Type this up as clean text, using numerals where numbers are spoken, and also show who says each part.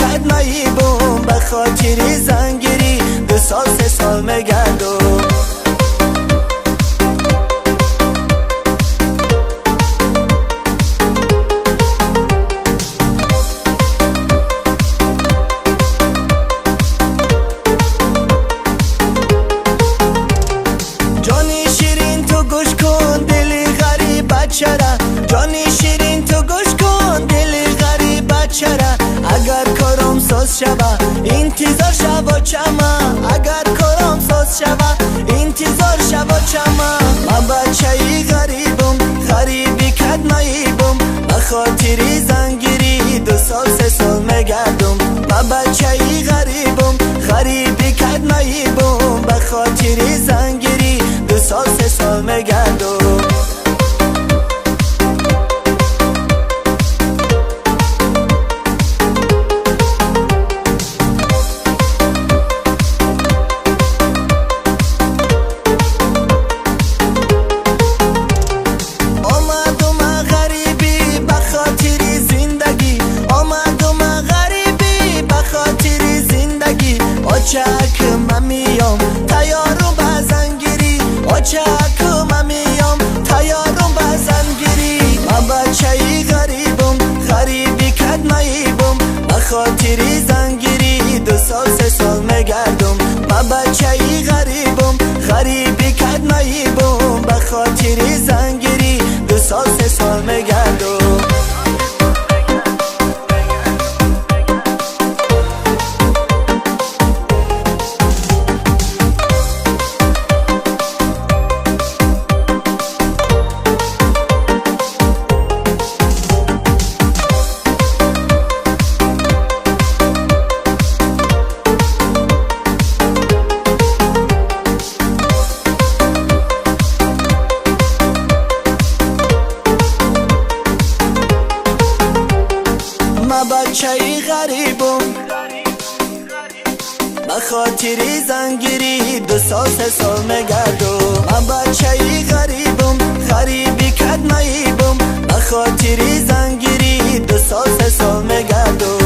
Speaker 1: кад наибум, ба хотири зангирӣ ду сол се сол мегардум. Ҷони ширин ту гӯш кун, дили ғариб бачара. Ҷони ширин ту гӯш кун, дили ғариб бачара. Агар кором соз шава, интизор шава чама. Агар кором соз шава, интизор шава чама. Ман бачаи ғарибум, ғариби кад наибум, ба хотири зангирӣ ду сол се сол мегардум. Ман бачаи ғарибум, ғариби кад наибум, ба хотири зангирӣ ду сол се сол мегардум. Омадума ғарибӣ ба хотири зиндагӣ, омадума ғарибӣ ба хотири зиндагӣ. Очак ма миём, тайёрум ба зангирӣ. Очак ма миём, тайёрум ба зангирӣ. Ман бачаи ғарибум, ғариби кад наибум, ба хотири зангирӣ ду сол се сол мегардум. Ман бачаи ғарибум, ғариби кад наибум, ба хотири зангирӣ ду сол се сол мегардум. Ма бачаи ғарибум, ба хотири зангирӣ ду сол се сол мегардум. Ма бачаи ғарибум, ғариби кад наибум, ба хотири зангирӣ ду сол се сол мегардум.